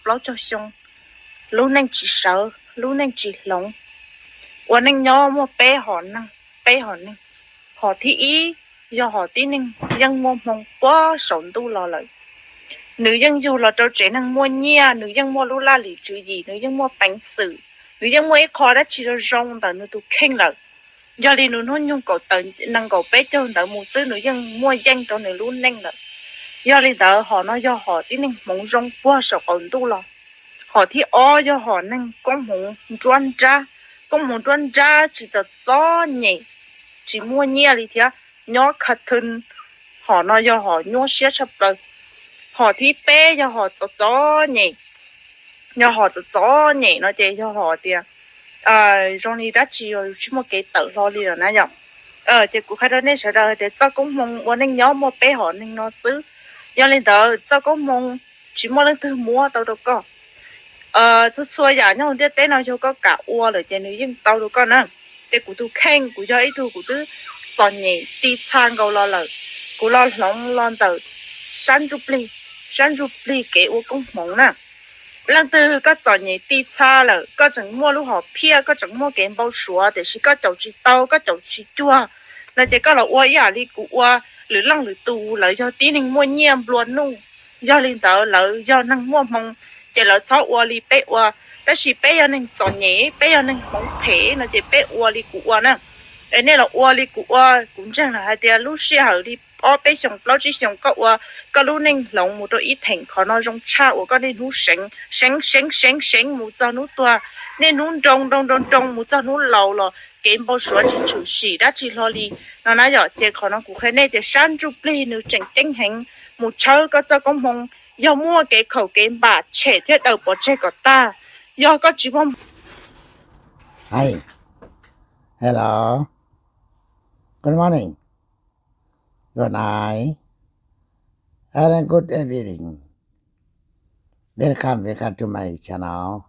plaub caug xyoo, lub neej tsis sawv, lub neej tsis hloov, ua neej nyob muaj peb hom neeg, peb hom neeg. Hom thib ib yog hom tib neeg yeej muaj hmoo puag saum ntuj los lawm. Nws yeej yug los rau tsev neeg muaj nyiaj, nws yeej muaj lub laj lim tswv yim, nws yeej muaj peev xwm, nws yeej muaj ib qho dab tsi zoo zoo ntawm nws tus kheej lawm. Yog li nws hnub nyoog kaum tawm nees nkaum peb caug ntawd mus xwb nws yeej muaj yeej rau nws lub neej lawm. Yog li ntawd hom no yog hom tib neeg hmoov zoo puag saum qaum ntuj los. Hom thib ob yog hom neeg koob hmoov nruab nrab, koob hmoov nruab nrab tsis txom txom nyem, tsis muaj nyiaj li thiab, nyob kha thw. Hom no yog hom nyuaj siab tshaj plaws. Hom thib peb yog hom txom txom nyem. Yog hom txom txom nyem no ces yog hom tias zoo li dab tsi yus tsis muaj kev tawm hlo li lawm na yom. Ces kuv qhia rau nej sawv daws hais tias txoj koob hmoov ua neej nyob muaj peb hom neeg no xwb. Yog li ntawd txoj koob hmoov tsis muaj leej twg muab tau rau koj. Txhua txhua yam nyob hauv ntiaj teb no yog koj kam ua lawm ces nws yeej tau rau koj na. Ces kuv tus kheej kuv yog ib tug kuv twb txom nyem ti txha nkaus los lawm, kuv los hloov los ntawm sab ntsuj plig, sab ntsuj plig kev ua koob hmoov na. Leej twg koj txom nyem ti txha lawm, koj tseem muaj lub hom phiaj, koj tseem muaj kev npau suav tiam sis koj caum tsis tau, koj caum tsis cuag no ces koj los ua ib yam li kuv ua. Lwm leej lwm tus lawv yog tib neeg muaj nyiaj nplua nuj, yog li ntawd lawv yog neeg muaj hmoo, ces lawv txhob ua li peb ua. Tab sis peb yog neeg txom nyem, peb yog neeg hmoov phem no ces peb ua li kuv ua na. Es nej los ua li kuv ua, kuv ntseeg lawm hais tias lub sij hawm li ob peb xyoos plaub tsib xyoos koj ua, koj lub neej hloov mus rau ib theem qhov no zoo tshaj uas koj niaj hnub seev seev seev seev seev mus txog hnub tuag, niaj hnub nroo nroo nroo nroo mus txog hnub laus los kev npau suav tsis tshwm sim dab tsi hlo li no na yom. Ces qhov no kuv qhia nej tias sab ntsuj plig nws tseem ceeb heev, mus tshawb koj txoj koob hmoov, yog muaj kev khaum kev npam tshem thiab daws pov tseg kom tag. Yog koj tsis muaj Hi, hello, good morning, good night, and good evening. Welcome, welcome to my channel.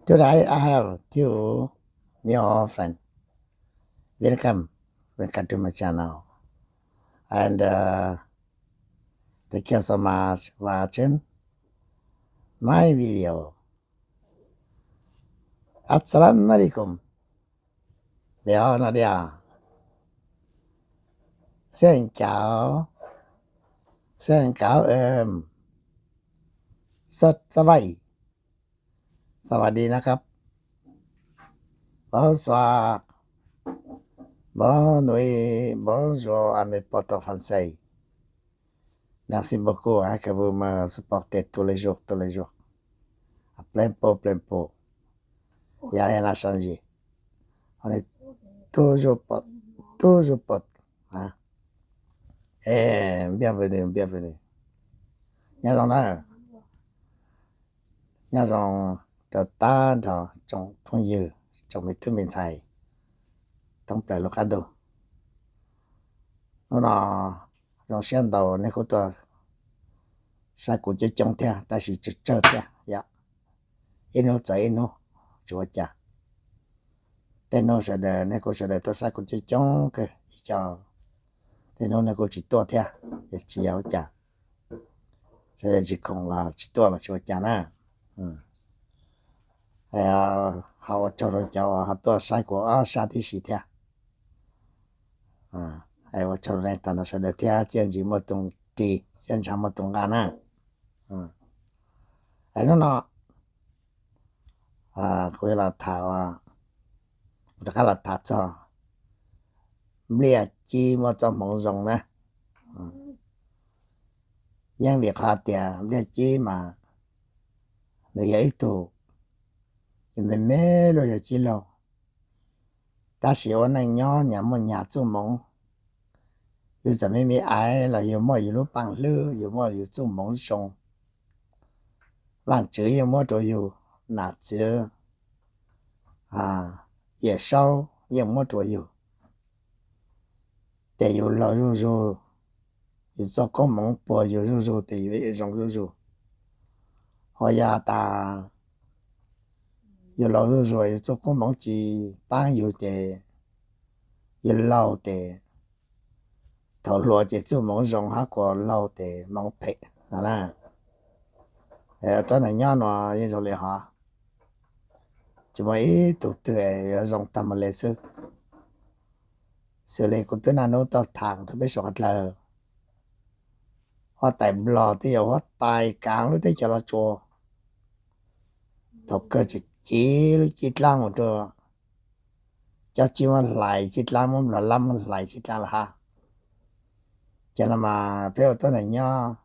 Today I have two new friends. Welcome, welcome to my channel. And uh, thank you so much for watching my video. Assalamu alaikum. Bé ho no đi à? Xin chào. Xin chào em. Rất vui. Sawadeeนะครับ. Bonsoir. Bonne nuit. Bonjour à mes potos français. Merci beaucoup, hein, que vous me supportez tous les jours, tous les jours. À plein pot, plein pot. Il n'y a rien à changer. On est toujours potes, toujours potes. Hein. Et bienvenue, bienvenue. Nyob zoo na. Nyob zoo rau tag nrho tsoom phooj ywg, tsoom me tub me ntxhais thoob plaws lub qab ntuj. Hnub no zoo siab ntau nej kuj tuaj saib kuv coob coob thiab, tab sis tsawg tsawg thiab yom. Ib hnub txog ib hnub, tsis ua cas. Tej hnub sawv daws nej kuj sawv daws tuaj saib kuv coob coob kawg ib co, tej hnub nej kuj tsis tuaj thiab, tsis yog ua cas. Sawv daws tsis khoom los tsis tuaj los tsis ua cas na. Ho ua tsaug rau cov uas ho tuaj saib kuv ob sab tib si thiab. Ua tsaug rau nej tag nrho sawv daws thiab, txiaj ntsig muaj tus ris, txiaj ntshav muaj tus nqa na. Es hnub no kuv yuav los tham, kuv rov qab los tham txog Npliaj Cib muaj txoj hmoov zoo na. Yeej vim qhov tias Npliaj Cib mas nws yog ib tug me me luaj yog cib laug, tab sis ua neej nyob nyag muaj nyag txuj hmoov. Yus txawm me me aiv los yus muaj yus lub paaj hlwb, yus muaj yus txuj hmoov zoo. Vaajtswv yeej muab rua yus, nam txwv Yawm Saub yeej muab rua yus, ces yus laug zuj zug, yus txoj koob hmoov puag yus zuj zug ces yus zoo zuj zug. Ho yog tas yus laug zuj zug yus txoj koob hmoov tsis paab yus ces yus laug ces thaum hluas ces txuj hmoov zoo hab kuas laug ces hmoov phem no na. Tuab neeg nyob no yeej zoo li hov, tsis muaj ib tug twg yuav zoo tag mus li xwb. Xws li kuv twb naj nub tau tham rau peb suav dlawg, huab tais Nplog twb yog huab tais kaav lub teb chaws Los Tsuas, thaum kawg tseem civ lub cib dlaab mus rau cov cib muab hlais cib dlaab, muab Nplog lab muab hlais cib dlaab lawm hab. Ces no mas peb ua tuab neeg nyob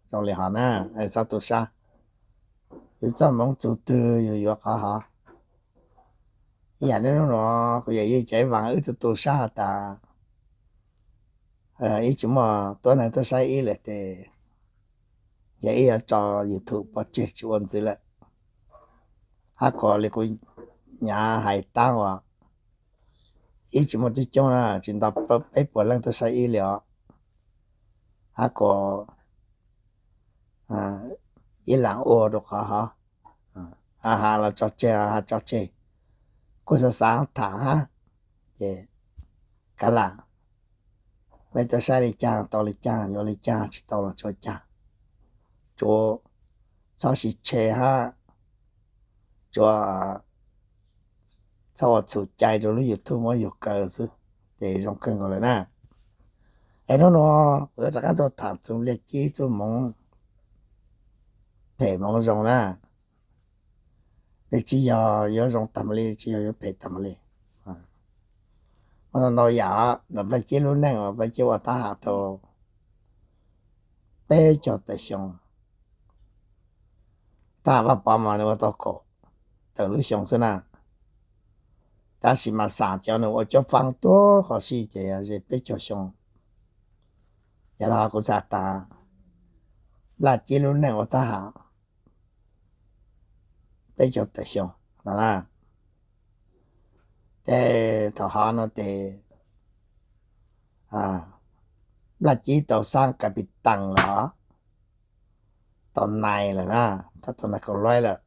zoo li hov na, txhob tu sab, yus txoj hmoov txug twg yus yuav qhov hov. Ib yam li hnub nuav kuv yawm yij cov ib vaas wb tu tu sab has tas, ib tsis muaj tuab neeg tuaj saib ib lawm tes yog ib yuav tso YouTube pov tseg tsis ua ntxiv lawm. Hab kuas li kuv nyav hais taab uas ib tsis muaj coob coob na, tsis nto peb puas leej tuaj saib ib li os. Hab kuas ib laam ua rau qhov hov, has los tso tseg, has tso tseg, kuj xav xav tham hab, ces kav lam mej tuaj saib li caag tau li caag, yuav li caag tsis tau los tsuav caag, tsuav txhob sib tshe hab, tsuav txhob ua txhum cai rau lub YouTube muab yug kaw xwb, ces zoo kawg nkaus lawm na. Es hnub nuav kuv yuav rov qaab tuaj tham txug Nplaj Cib txuj moov phem moov zoo na. Nws tsis yog yuav zoo tag mus li, tsis yog yuav phem tag mus li. Muaj ntau yam ntawm Nplaj Cib lub neej uas Nplaj Cib ua tab ham tau peb caug tawm xyoo. Tab ham Vaj Pov mas nws ua tau kaum tawm lub xyoo xwb na. Tab sis mas xam cov nws ua cuab faab tuab qhov sij ces yog ze peb caug xyoo. Yog los kuv xav tas Nplaj Cib lub neej ua tab ham peb caug tawm xyoo no na. Ces thaum hov no ces Nplaj Cib tau xaab Capitán lawm, tau nais lawm na, tau nais kaum luaib lawm.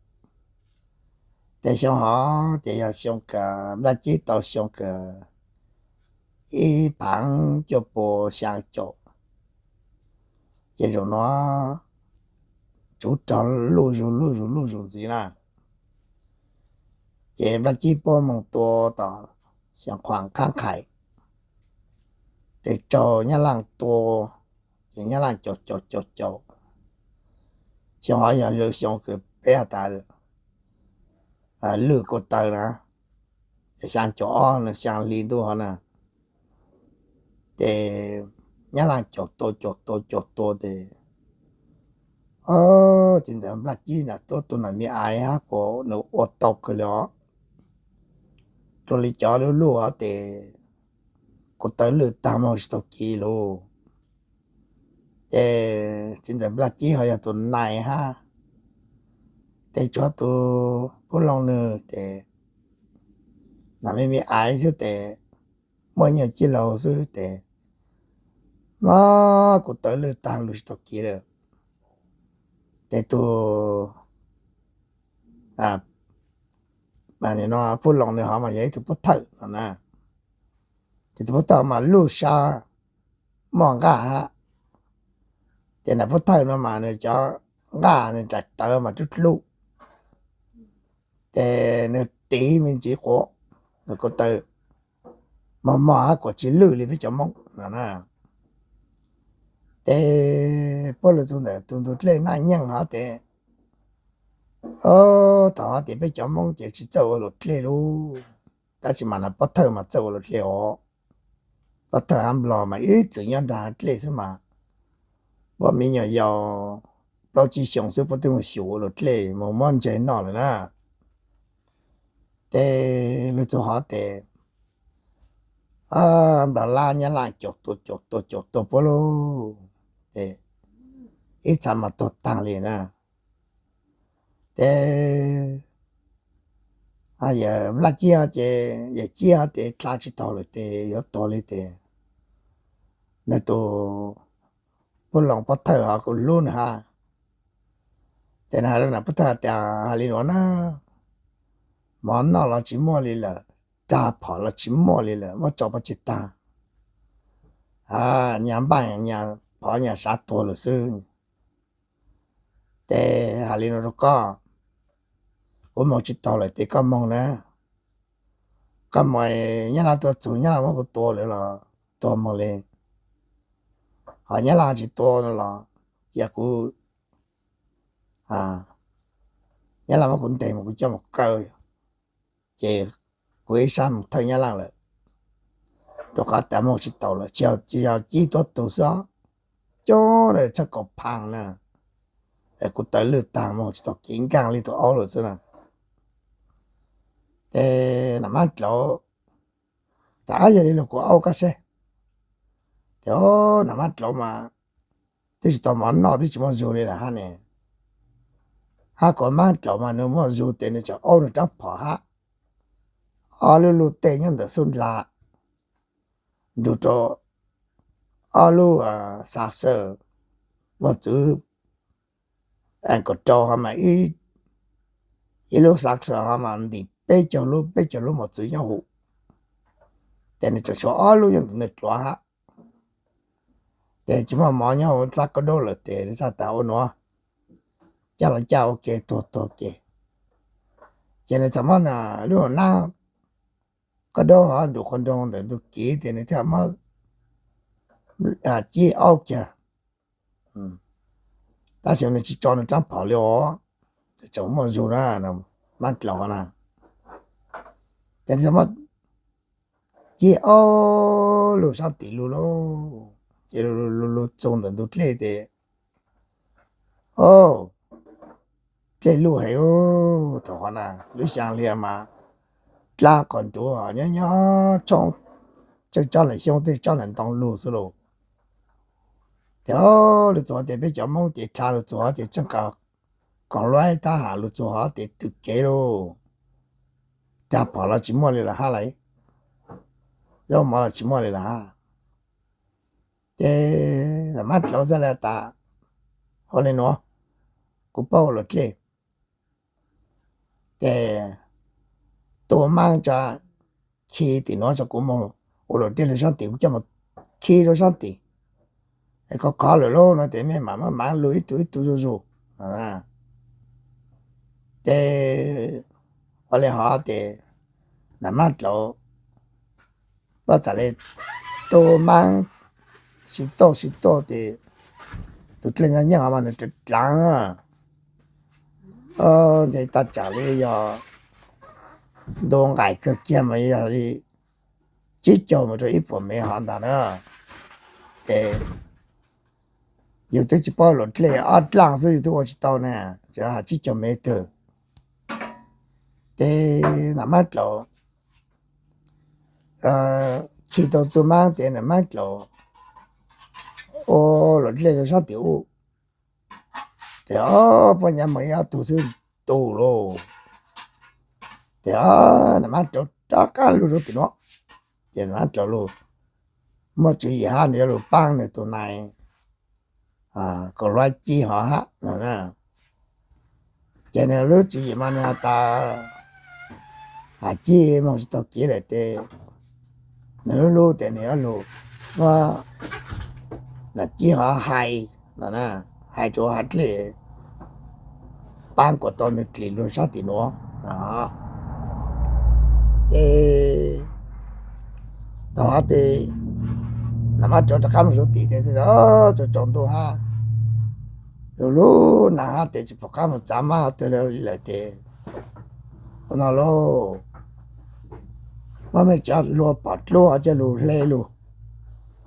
Ces xyoo hov ces yog xyoo kws Nplaj Cib tau xyoo kws ib phav cuaj pua xyaa caum. Ces zaum no tsuv rog luj zug luj zug luj zug ntxiv na. Ces Nplaj Cib puab moog tua tom Xiav Khuam Qhaab Qhais, ces raug Nyab Laaj tua, ces Nyab Laaj caum caum caum caum. Xyoo hov yog lwm xyoo kws peb has tas lwj ko taw na, xyaa caum ob xyaa hli ntuj hov na. Ces Nyab Laaj caum tua caum tua caum tua ces txiv ntxawm Nplaj Cib na tuab tus nam me aiv hab kuas nws ua tau kawg li os. Dua li cov lub luj hov ces ko taw lwj taag moog tsis tau kiv lug. Ces txiv ntxawm Nplaj Cib ho yog tus nais hab, ces tshuav tus Pub Loo nws ces nam me me aiv xwb ces muaj nyuag cib laug xwb ces mab ko taw lwj taag lug tsis tau kiv lawm. Ces tus Pub Loo nws hov mas yog ib tug pov thawj no na. Ces tus pov thawj mas luj sab muaj nqaj hab. Ces nam pov thawj no mas nws cov nqaj nws daim tawv mas dub dlub, ces nws tiv me ntsis quav, nws ko taw mog mog hab kuas tsis lwj li peb cov Moob no na. Ces puab lug txug ntawm tus ntug dlej Naj Nyeej hov ces, thaum hov ces peb cov Moob ces tsis txawj ua luam dlej lug, tab sis mas nam pov thawj mas txawj ua luam dlej os. Pov thawj hab Nplog mas ib txwm nyob nraag dlej xwb mas, puab me nyuam yaus plaub tsib xyoos xwb puab twb mus xyum ua luam dlej mus muab ntse noj lawm na. Ces lug txug hov ces Nplog lab Nyab Laaj caum tua caum tua caum tua puab lug, ces ib txha mas tuag taag li na. Ces yawm Nplaj Cib ces, yawm Cib ces dlha tsis taug lawm ces yuav tuag li ces nws tus Pub Loo pov thawj hov kuj hlub nws hab. Ces nws hais rau nam pov thawj has tas, hais li nuav na, mov noj los tsis muaj li lawm, rag phom los tsis muaj li lawm, muab tso pov tseg taag, nyag npaaj nyag phov nyag sav tuag lawm xwb. Ces hais li no rau koj, kuv moog tsis taus lawm ces koj moog na, koj moog, Nyab Laaj tuaj txug Nyab Laaj muab kuv tua lawm los tua moog li, ho Nyab Laaj tsis tua no los cia kuv, Nyab Laaj muab kuv ntes mus kuv coj mus kaw, ces kuv ib sab moog thawj Nyab Laaj lawm, rau qhov tas moog tsis taus lawm, tsis yog Cib tuab tug xwb, coob txhaj kaum phav na, es kuv tawv lwj taag moog tsis tau kev nkaaj li tug aub lawm xwb na. Ces Nam Mab Dlauv tas, Yog li los kuv aub koj seb. Ces Nam Mab Dlauv mas twb tsis tau mov noj twb tsis muaj zug li lawm hab ne, hab kuv Mab Dlauv mas nws muaj zug tes nws tseem aub nws rab phom hab, ob lub luj tej nyob ntawm xub ndla, nrug rau ob lub xav xawm, muaj txwv kaum rau ho mas ib lub xav xawm ho mas ntim peb caug lub, peb caug lub mos txwv nyob huv, ces nws tseem tshuav ob lub nyob ntawm nws dluav hab. Ces tsis muaj mov nyob huv txab kauj daub lawm ces nws txhaj tas ua nuav, caj los caj ua ke tuag tuag ces, ces nws txhaj muab lub nab kauj daub ho nrug qhov nroog ntawm ntug kev ces nws thiaj muab Cib aub kiag, tab sis nws tsis tso nws rab phom li os, tseem muaj zug na, Mab Dlauv na. Ces nws txhaj muab Cib aub lug sab tim lug lauj, ces lug lug txug ntawm ntug dlej ces, o, dlej luj heev, thaum hov na lub xyaa hli mas dlaab qhov nruav nyob nyob tseem tsob ntawm xyoob tej tsob ntawm ntoo lug xwb lauj. Ces lug txug hov ces peb cov Moob ces dlha lug txug hov ces tseem koom luab tab ham lug txug hov ces twm kev lauj, rab phom los tsis muaj li lawm hab lauj, zaub mov los tsis muaj li lawm hab. Ces Nam Mab Dlauv txhaj le tas, ua li nuav, kuv paub ua luam dlej, ces tu maab tso, khi tim nuav tso, kuv moog ua luam dlej lug sab tim, kuv coj moog khi rua sab tim, es khov khov lawm lauj no ces mej mam maj mam lug ib tug ib tug zuj zug. Ces ua li hov ces Nam Mab Dlauv puab txhaj le tu maab sib tauj sib tauj ces tus dlej nyob nyeej hov mas nws dlaav, nce tag tsam li yog ntu nqaim kawg kiag mas yog li tsib caug mus rua ib puas mev hov ntag na. Ces yug twb tsis paub luam dlej, ob dlaaj xwb yug twb ua tsis tau ne, tseem has tsib caug mev twg. Ces Nam Mab Dlauv khi tau Txuj Maab ces Nam Mab Dlauv ua luam dlej rua sab tim u, ces puab nyav moog ib ob tug xwb tu lauj. Ces Nam Mab Dlauv rov qab lug rua tim nuav, ces Nam Mab Dlauv lug muaj tswv yim hab nws yuav lug paab nws tus nais Kaus Hlua Cib hov hab no. Ces nws lub tswv yim mas nws has tas, has Cib moog tsis tau kev lawm ces nws lub lub tes nws yuav lug muab Nam Cib hov hais, hais rua hav dlej paab kuas tau nws dlim lug sab tim nuav. Ces thaum hov ces Nam Mab Dlauv rov qab moog zuv tim ces tsaus tsaus ntuj hab, lug lug naag hab tes tsis pum qab moog txav maab hov twg li lawm ces ua no lauj, muab mej cov hlua phom dlub hov coj lug hle lug,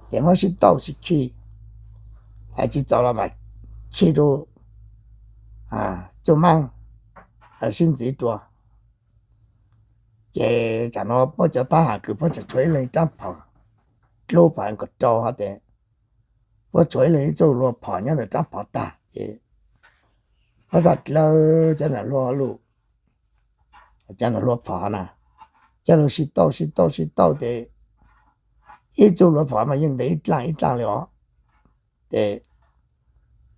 ces muab sib tauj sib khi, hais tsis txaus los mam khi rua Txuj Maab sib ntxiv rua. Ces tsam no puab cov tab ham kws puab tseem tshuav ib leeg rab phom dlub phom nkaus rau hov tes, puab tshuav ib leeg ib txuj hlua phom nyob ntawm rab phom tag ces puab txhaj dlawb cov nam hlua lug, cov nam hlua phom na, coj lug sib tauj sib tauj sib tauj ces ib txuj hlua phom mas yeej ntev ib dlaaj ib dlaaj li os. Ces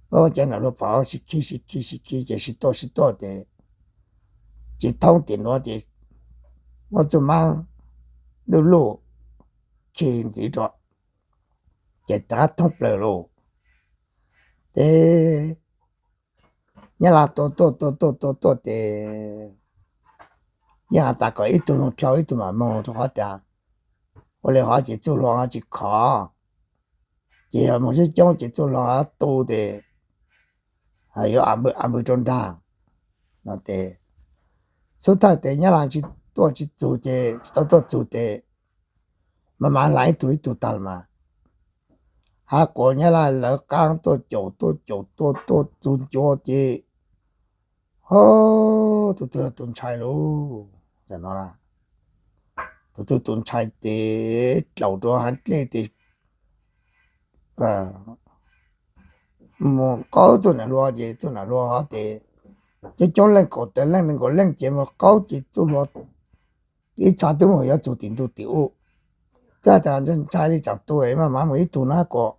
puab cov nam hlua phom sib khi sib khi sib khi ces sib tauj sib tauj ces tsis thoob tim nuav ces muab Txuj Maab lub luj khi ntxiv rua, ces rov qab thoob plawg lauj. Ces Nyab Laj tua tuaj tua tuaj tua tuaj ces yeej has tas kom ib tug moog dlhau ib tug mam moog rua qhov tias ua le hov ces txuj hlua tsis khov, ces yog moog sib coob ces txuj hlua tu tes yuav a npw a npw rua nraag no tes xub thawj tes Nyab Laj tsis tuaj tsis txug ces tsis tau tuaj txug tes mas mas hla ib tug ib tug tag los mas hab quas Nyab Laj lawv qaab tuaj caum tuaj caum tua tuaj txug ncua ces ho tus twg los tus ntshai lauj. Tus twg tus ntshai tes dlaus rua haav dlej tes mus qaub txuj nam hlua ces txuj nam hlua hov tes coob coob leej kaum tawm leej nees nkaum leej ces mus qaub ces txuj hlua ib txha twb mus yuav txug tim ntug tim ub. Twb tas ntshai li tsaam tu mas mas mus ib tug na kuas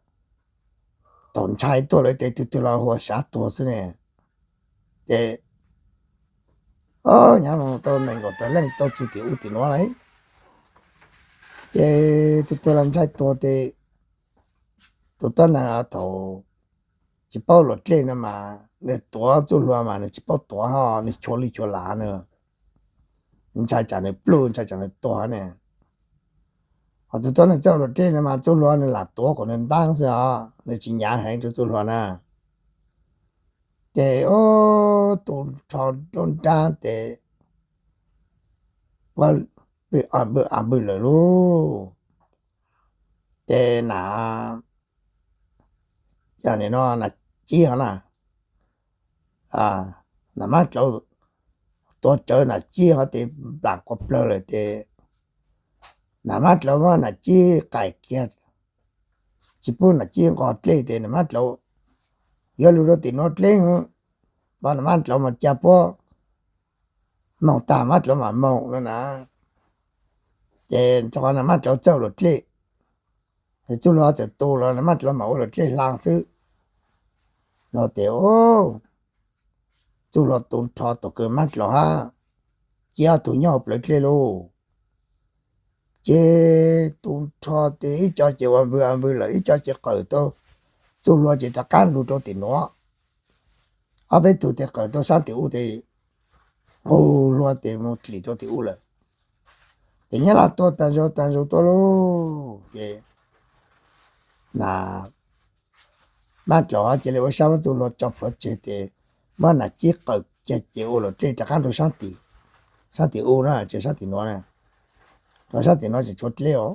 tau ntshai tuaj lawm tes tug twg los hu xyav tuag xwb ne. Ces nyav mus tau nees nkaum tawm leej tau txug tim ub tim nuav lawm ces tug twg los ntshai tuag tes tus tuab neeg thaum tsis paub luam dlej no mas nws tuav txuj hlua mas nws tsis paub tuav ho nws chua li chua lav na, ntshai tsam nws pluj ntshai tsam nws tuag ne. Ho tus tuab neeg txawj luam dlej no mas txuj hlua nws lam tuav kom nws ntaab xwb os, nws tsis nyav heev rua txuj hlua na. Ces ub, tu nrho rau nraag tes puab pw a npw lawm lauj. Ces nam nam cib hov na, nam mab dlauv tuav rawv nam cib hov tes nplaam quas plawg lawm tes nam mab dlauv muab nam cib qaim kiag, tsis pub nam cib nqos dlej tes nam mab dlauv yuav lug rau tim nuav dleb, pab nam mab dlauv mas ca puab moog tag mab dlauv mam moog no na. Ces rau qhov nam mab dlauv txawj luam dlej, txuj hlua txawm tu los nam mab dlauv mam ua luam dlej hla xwb no tes txuj hlua tu nrho tom kawg mab dlauv hab cib ob tug nyob hauv plawv dlej lauj. Ces tu nrho tes ib co ces ua npwg ua npwg lawm ib co ces qawm tau txuj hlua ces rov qab lug rau tim nuav. Ob peb tug tes qawm tau sab tim ub tes nqug hlua tes mus dlim rau tim ub lawm. Ces nyab laj tuaj taag zug taag zug tuaj lauj ces nam mab dlauv cia li ua sab muab txuj hlua tso plhuav tseg tes muab nam cib qawm ceg ces ua luam dlej rov qab rau sab tim ub na, tsis sab tim nuav na, rau sab tim nuav tseem tshuav dlej os.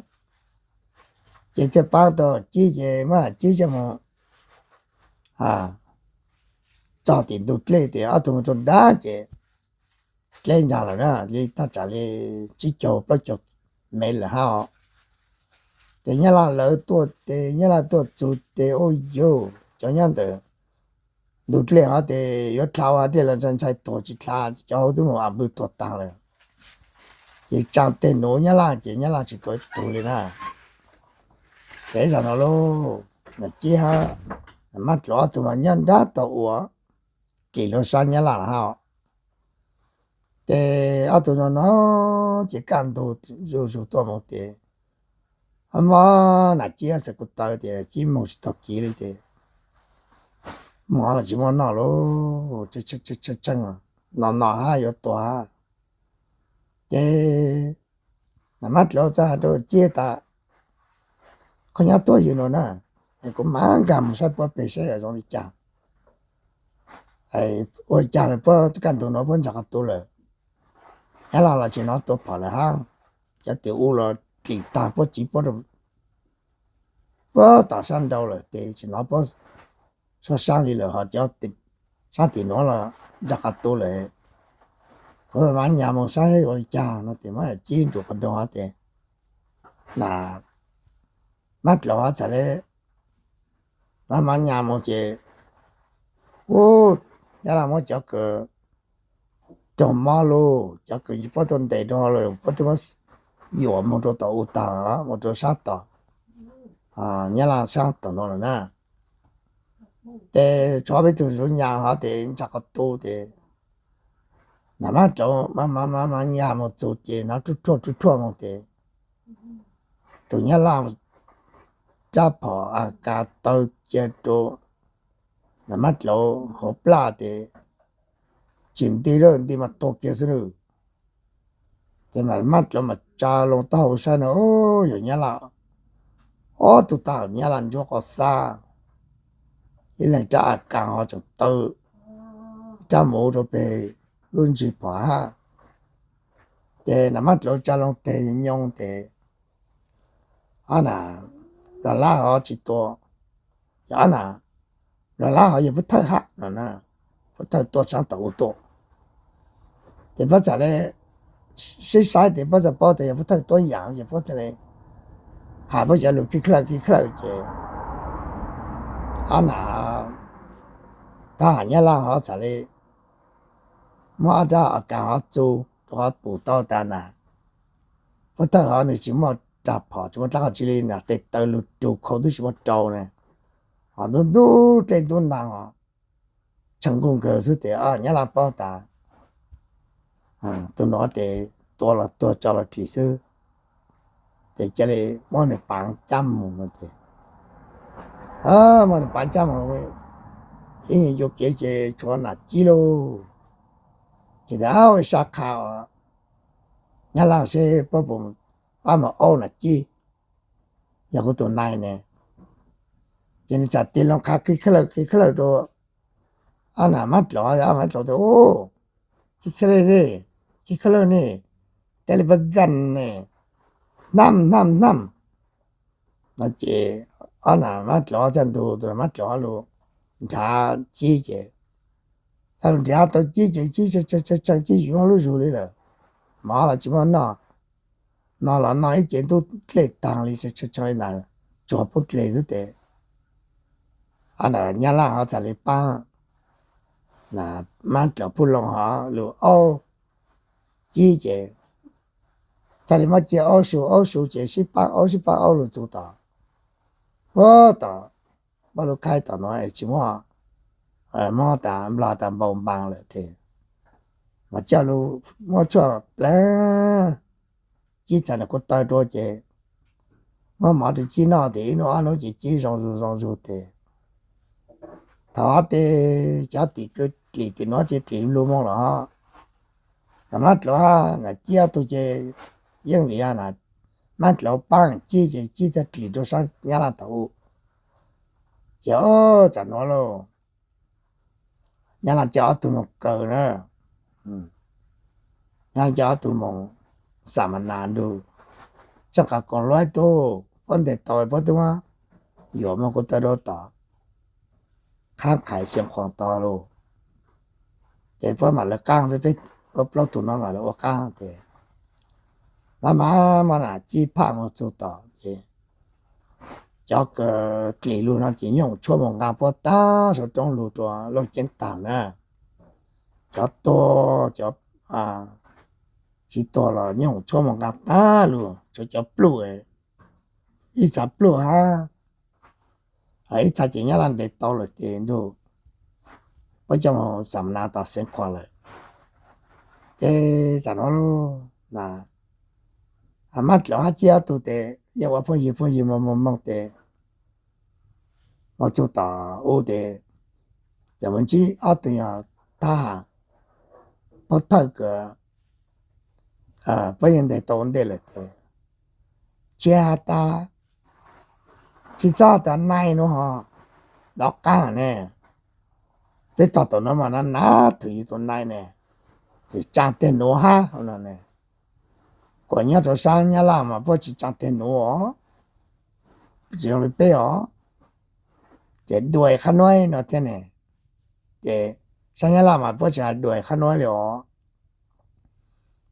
Ces thiaj paab tau cib ces muab nam cib coj mus txog tim ntug dlej tes ob tug mus rau nrab ces dleb nraag lawm na, li taag tsam li tsib caug plaub caug mev lawm hab os. Ces nyab laj lawv tuaj tes nyab laj tuaj txug tes ua yug cov nyob ntawm ntug dlej hov tes yuav dlha ua dlej los ntshai ntshai tuag tsis dlha, cov hauv twb mus a npwg tuag taag lawm. Ces tsaa teg nuv nyab laj ces nyab laj tsis tuav ib tug li na. Ces ib zag no lauj, nam cib hab nam mab dlauv ob tug mas nyob nrab tau ua dlim rau sab nyab laj lawm hab. Ces ob tug no no ces kaj ntug zuj zus tuaj mus tes muab nam cib xav kuv taw tes cib moog tsis tau kiv li tes moog los tsis muaj noj lauj, tseeb no no hab yuav tuag hab. Ces nam mab dlauv txawm has rau cib tas, koj nyob tuab ywm no na, es kuv maam nkag mus saib puab peg saib zoo li cas, ua li cas puab kaj ntug no puab ntsaa qhov tu lawm, nyab laj los tsis hnov tuav phom lawm hab, cov tim ub los dlim taag puab tsiv puab puab tom sab nrau lawm tes tsis hnov puab sab sab li lawm ho cov sab tim nuav los ntsaa qhov tu lawm. Kuv maam nyas mus saib ua li cas no tes muab nam cib nrug qhov nroo hov tes nam mab dlauv hov txhad le maam maam nyas mus ces ub, nyab laj muab cov kws raug mob lauj, cov kws puab tuaj ntes rau lawm puab twb muab yuam moog rau tom u taag, moog rau sab tom nyab laj sab tom nuav lawm na. Ces tshuav peb tug zuv nyas hov tes ntsaa qhov tu tes nam mab dlauv maam maam maam nyas mus txug ces hnov ruaj ruaj ruaj ruaj moog tes tus nyab laj rab phom a kas taw cia rau nam mab dlauv hauv plaj tes tsis nti lawm, nti mas tuag kiag xwb nawb. Ces Mab Dlov mas tsa loo taub hau saib no, yog Nyab Laj, ob tug tag Nyab Laj ntsuab qos xab, ib leeg rab a kas ho tseem taw, rab muv rau pem lub ntsig phom hab. Ces na Mab Dlov tsa loo teg nyoo tes, ob na Nplog Lab ho tsis tua, ces ob na Nplog Lab ho yog Pub Thawj hab no, Pub Thawj tuaj sab tom u tuaj. Ces puab txawm le sib saib tes puab txawm paub tias yog Pub Thawj tuab yaam ces puab txawm le hais puab cov lus khib khlawj khib khlawj ces ob na thab Nyab Laj ho txawm le muab ob rab a kas ho txu rau qhov pum tau tas na Pub Thawj ho nws tsis muaj rag phom tsis muaj dlaab qhov tsi li na, tes taw lug rug khau twb tsis muaj rau na, ho ntub ntub dlej ntub ntaag os, tshee nkuj nkaws xwb tes Nyab Laj paub tas tug nuav tes tua los tuag tso los dlim xwb, ces ca le muab nwg paav cab moog no ces muab nwg paav cab moog ib nyuag kev ces tshuav nam cib lauj. Ces tas sab qha os, Nyab Laj seb puab puas paab moog aub nam cib, yog kuv tug nai ne. Ces nwg txawm tig loo qha khib khlawj khib khlawj rau ob nam Mab Dlov, ob nam Mab Dlov tas, Khib khlawj ne, khib khlawj ne, teb le pab gan ne, hnam hnam hnam no ces ob nam Mab Dlov txawm nrug tus nam Mab Dlov lug nrhav cib ces txawm lug nrhav tau cib ces cib tshee tshee cib yuav lub zug li lawm, mov los tsis muaj noj, no los noj ib ce ntub dlej taag li tshee tshee li ntawd, tsuag poob dlej xwb tes Nyab Laj ho txawm le paab Mab Dlov pub loo ho lug aub cib ces txawm le muab cia aub su aub su ces sib paab aub sib paab aub lug txug tom, puag tom pab lub khaib tom nuav tsis muaj, muab tas nplog tas npau npaa lawm tes mas coj lug muab tshuaj pleev cib txhais nws kuj taw rua ces muab mov rau cib noj tes ib hnub ob hnub ces cib zoo zug zoo zug tes thaum tes cov tim kwv dlim tim nuav ces dlim lug moog los na Mab Dlov nam cib ob tug ces yeej vim Mab Dlov paab cib ces cib txhais dlim rua saab Nyab Laj thaum u ces o, tsam nuav lauj, Nyab Laj coj ob tug moog kaw na, Nyab Laj coj ob tug moog xam mas nas nrug, tseem qas koom luab ib tug puab ntes tau puab twb muab yuam moog kuv taw rau tom qhab qhais Xeev Khuam tod lauj. Ces puab mam lawv qaab, peb plaub tug no mam lawv ua qaab tes mab mab mab nam cib phaj moog txug tom ces cov kaw dlim lug no ces nyooj tshuab moog nqaa puab taag saum roob lug rua Lauj Ceeb taag na. Cov tuag, cov tsis tuag los nyooj tshuab moog nqaa taag lug, tshuav cov pluj, ib txha pluj hab, ib txha ces Nyab Laj ntes tau lawm ces nrug puab coj moog xam nas tom Xeev Khuam lawm. Ces tam nuav lub Mab Dlov hab Cib ob tug tes yeej ua phooj ywg phooj ywg moog moog moog tes moog txug tom u tes cov mus ntsib ob tug nyuag thab ham, puab thawj kws puab yeej ntes tau ua ntej lawm tes tsis has tas, tsis txhob has tas nai nuav ho lov qaab ne. Peb tog tom nuav mas nav nav twg yug tus nai ne, tsis tsaa teg nuav hab no ne. Kuas nyob rau saab Nyab Laj mas puab tsis tsaa teg nuav os, tsis zoo li peb os. Ces dua qhab nuav no thiab ne, ces saab Nyab Laj mas puab tsis has dua qhab nuav li os.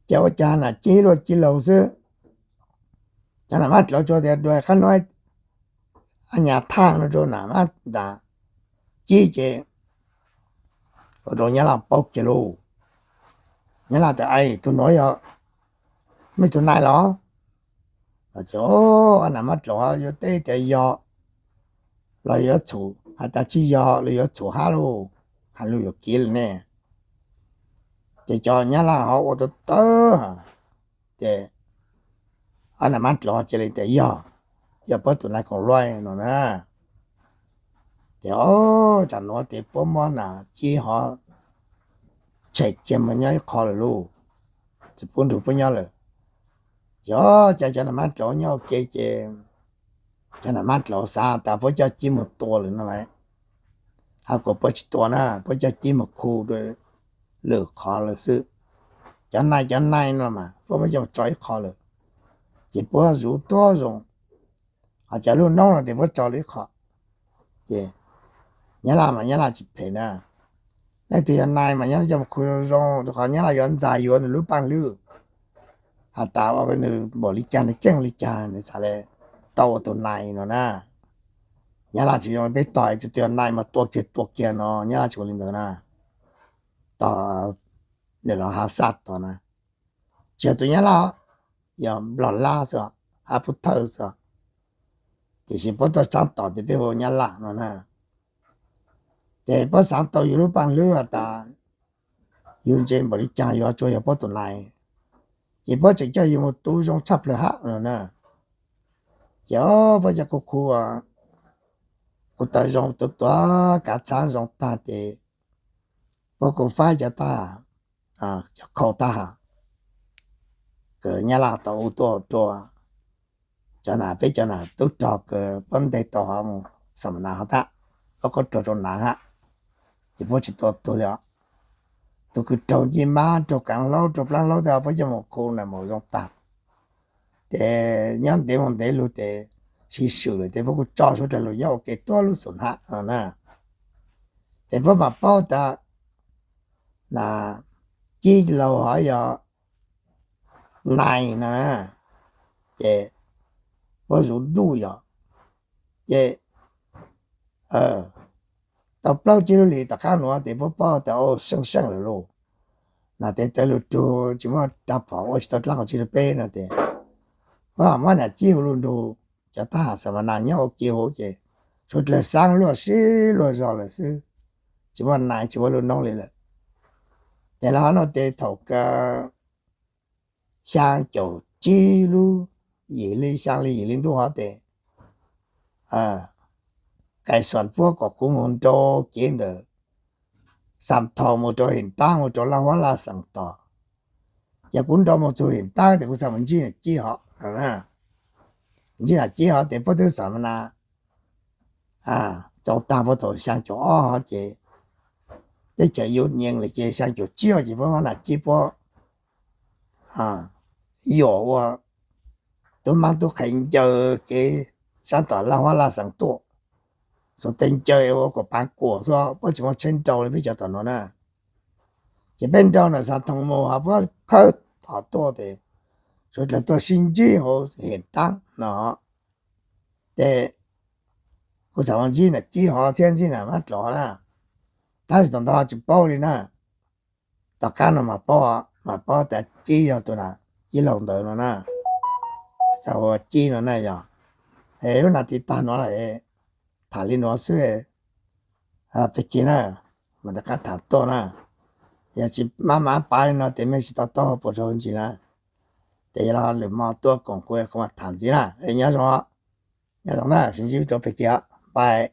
Ces ua cas nam Cib luaj Cib laug xwb, cov nam Mab Dlov tsuas tias dua qhab nuav, nyas thaaj no rau nam Mab ntas Cib ces ua rau Nyab Laj paub kiag lauj. Nyab Laj tias, Ais, tus nuav yog mej tus nai los? Ces nam Mab Dlov yuav teb tias yog los yuav txhum, has tas tsis yog los yuav txhum hab lauj, has lug yuam kev lawm ne. Ces cov Nyab Laj ho ua tau tawv, ces nam Mab Dlov cia li tias yog, yog puab tus nai koom luaj no na. Ces o, tsam nuav tes puab muab nam Cib ho tshem kiag mus nyob ib qho lawm lauj, tsis pub nrug puab nyob lawm. Ces cas cov nam mab dlauv nyob ua ke ces cov nam mab dlauv xav tas puab coj cib mus tua lawm no las, hab kuas puab tsis tua na, puab coj cib mus khu rau lwm qhov lawm xwb. Cov nai cov nai no mas puab muab coj mus tso ib qho lawm, ces puab zuv tuab zoo. Hos cov lub noob no tes puab tso lawm ib qho. Ces Nyab Laj mas Nyab Laj tsis phem na, leej twg yog nai mas Nyab Laj coj mus khu zoo zoo, rau qhov Nyab Laj yuav ntxag yuav nws lub paaj hlwb, has tas ua nws npaum li cas nws keej li cas nws xav le tau ua tus nai no na. Nyab Laj tsis zoo peb tog tus twg yog nai mas tua kiag tua kiag no, Nyab Laj tsis ua li ntawd na. Tog nws los hab xaj tog na, tsis yog tus Nyab Laj, yog Nplog Lab xwb, hab Pub Thawj xwb. Tiam sis puab tuaj xaav tom tes peb hu Nyab Laj no na. Ces puab xaav tau yug lub paaj hlwb has tas yug ntse npaum li cas yuav tsuas yog puab tus nai, ces puab tseem coj yug mus tu zoo tshaj plawg hab no na. Ces puab coj kuv khu kuv taw zoo tu tuav kav txhab zoo tag tes puab kuj faib cov tag, cov khau tag, kws Nyab Laj tau ua tuaj rua cov nam, peb cov nam tub rog kws puab nteg tau hov mus xam nas hov tag, ob qhov rog rau nav hab, ces puab tsis tua tug li os. Tug kws raug ncej mab raug kaav hlaub raug plaab hlaub tag puab coj mus khu na mus zoo tag. Ces nyob ntev mus ntev lug tes sib swm lawm tes puab kuj tso suav dlawg lug nyob ua ke tuab lub xum hab na. Ces puab mam paub tas na, cib laug hov yog nai no na, ces puab zuv duj yog, ces tau plaub tsib lub hlis tom qab nuav tes puab paub tas seej seej lawm lauj, na tes tawv lug rug tsis muaj rag phom ua tsis tau dlaab qhov tsi rau peb no tes puab muab nam cib hu lug nrug cov thab ham xam nas nyob ua ke huv ces suav dlawg xaav luaj sib luag zog lawm xwb, tsis muaj nai tsis muaj lub noob li lawm. Ces lawv hov no tes thaum ka xyaa caum tsib lub yim hli xyaa hli yim hli ntuj hov tes Kais Xom puab kom kuv mus nrau kev ntawm Xam Thoo mus rau Hem Taab mus rau Laj Huab Laj Xeem Tom. Ces kuv nrau mus txug Hem Taab tes kuv txhad mus ntsib nam cib hov, ntsib nam cib hov tes puab twb xam nas txaus tag puag thaum xyaa caum ob hov ces teb chaws yuav nyees lawm ces xyaa caum tsib hov ces puab muab nam cib puab yuam ua tub maab tub qhe ncaws kev saab tom Laj Huab Laj Xeem tuaj. Xuas tes ncaws ua kuam paav kuam xwb, puab tsis muaj tsheb nrau li peb cov tom nuav na. Ces peb nrau nam Xam Thoo mus hov puab khawb tom tuaj tes suav dlawg tuaj sib ntsib hauv Hem Taab no. Ces kuv txhad mus ntsib nam cib hov thiab ntsib nam mab dlov na, tab sis tom ntawd tsis paub li na. Tom qab no mas paub, mas paub tas cib yog tus nam cib laug ntawd no na, txhad ua cib no na yog. Es lub nas tiv tag nuav lawm, tham li nuav xwb, peb kig na, mas rov qab tham tuaj na. Yog tsis mab mab pav li no tes mej tsis to taub puas rau ntsis na. Ces yog lwm mo tuaj koom kuv kuv mam tham ntxiv na. Nyob zoo, nyob zoo na, sib ntsib rau peb kig, npais.